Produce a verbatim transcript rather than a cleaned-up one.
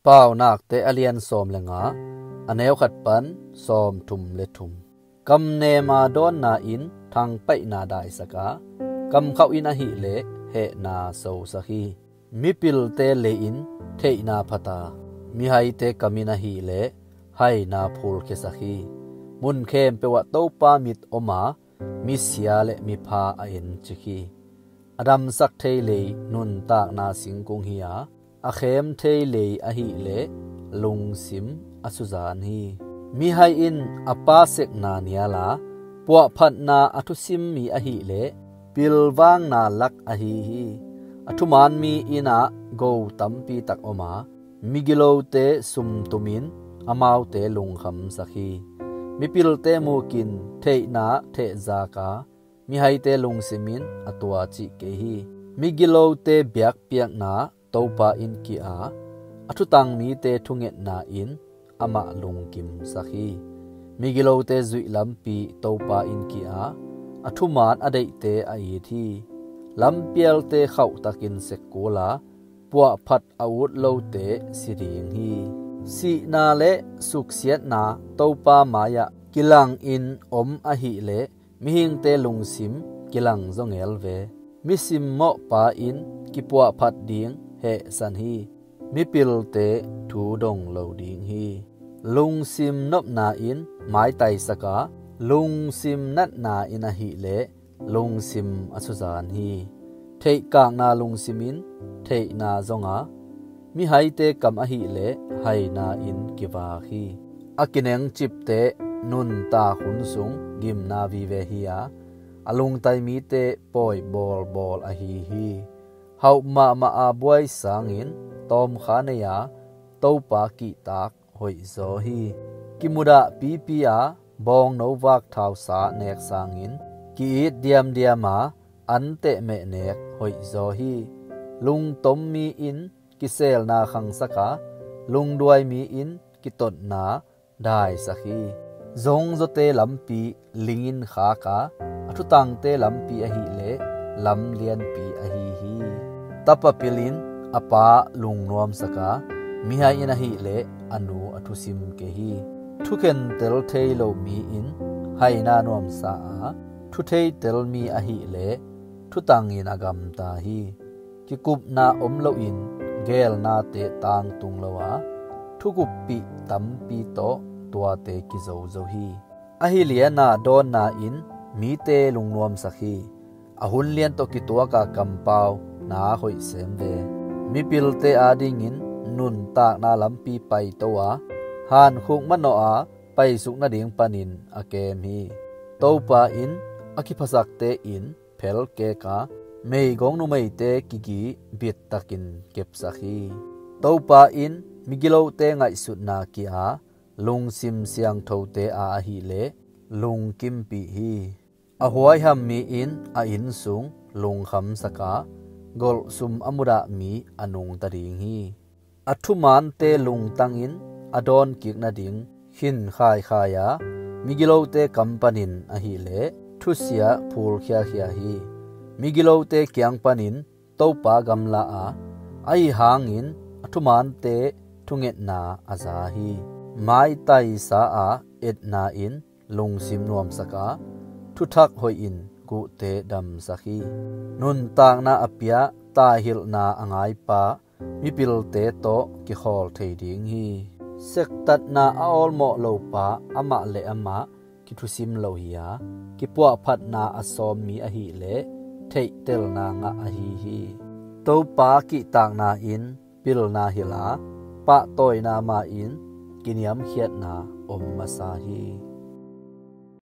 Paunakte a lian sawm le nga, a neu khat pan sawm thum le thum. Kamnem a dawnna in thangpaihna daisak a, kamkhauh in ahileh hehna sosak hi. Mipilte lei in theihna phata, mihaite kam in ahileh haina phulkhiasak hi. Mun khempeuh ah Topa mit om a, misia le mipha a encik hi. A damsak thei lei nuntakna singkung hi a, a khem thei lei ahileh lungsim a suzan hi. Mihai in a pa sekna nial a, puahphatna a thusim mi ahileh pilvangna lak ahi hi. A thuman mi inn ah go tampi tak om a, migilote sumtum in amaute lungkhamsak hi. Mipilte muk in theihna thehzak a, mihaite lungsim in a tuacih kei hi. Migilote biakpiakna Topa in ki-a, a thutang mite thungetna in amah lungkimsak hi. Migilote zuih lampi Topa in ki-a, a thuman a deihte a it hi. Lampialte khauhtakin sek kul a, puahphat a ut lote si ding hi. Sihna le suksiatna Topa mai-ah kilangin om ahileh mihingte lungsim kilang zaw ngel ve. Mi simmawhpa in kipuahphat ding hehsan hi. Mipilte thu dong lo ding hi. Lungsim nopna in maitaisak a, lungsim natna in ahileh lungsim a suzan hi. Theihkakna lungsim in theihna zong a, mihaite kam ahileh haina in kivak hi. A kinengcipte nuntak hun sung gimna vive hi a, a lungtai mite pawi bawlbawl ahi hi. Hauh mahmah a buai sangin tawmkha nei a, Topa kihtak hoihzaw hi. Kimudah pipi a, bawngno vakthausa nek sangin ki-it diamdiam a, anteh mehnek hoihzaw hi. Lungtom mi in kiselna khangsak a, lungduai mi in kitotna daisak hi. Zongzawte lampi ling in khak a, a thutangte lampi ahileh lam lianpi ahi hi. Tapa pil in a pa lungnuamsak a, mihai in ahileh a nu a thusim kei hi. Thukhentel thei lo mi in haina nuamsa a, thutheitel mi ahileh thutangin a gamta hi. Kikupna om loin geelnate tangtung lo a, thukuppih tampi tawh tuate kizozo hi. Ahi liana dawnna in mite lungnuamsak hi. A hun lian tawh kituaka kampau na hoih sem ve. Mipilte adingin nuntakna lampi paito a, hankhuk manawh a paisuk nading panin a kem hi. Topa in a kiphasakte in phelkek a, meigong numeite kigi bittakin kepsak hi. Topa in migilote ngaihsutna ki-a, lungsim siangthote a ahileh lungkimpih hi. A huaiham mi in a inn sung lungkhamsak a, golhsum a mudah mi a nungta ding hi. A thumante lungtangin a dawnkik nading khin khaikhai a, migilote kam panin ahileh thusia phulkhiakhia hi. Migilote kiang panin Topa gamla a, ahi hangin a thumante thungetna a za hi. Maitaisa a etna in lungsim nuamsak a, thuthak hoih in guhte damsak hi. Nuntakna a pia, taihilhna a ngaipa mipilte tawh kikhawl thei ding hi. Sektatna a awlmawh lopa amah le amah kithusim lo hi a, kipuahphatna a sawm mi ahileh theihtelna ngah ahi hi. Topa kihtakna in pilna hilh a, pahtawina ma in kiniamkhiatna om masa hi.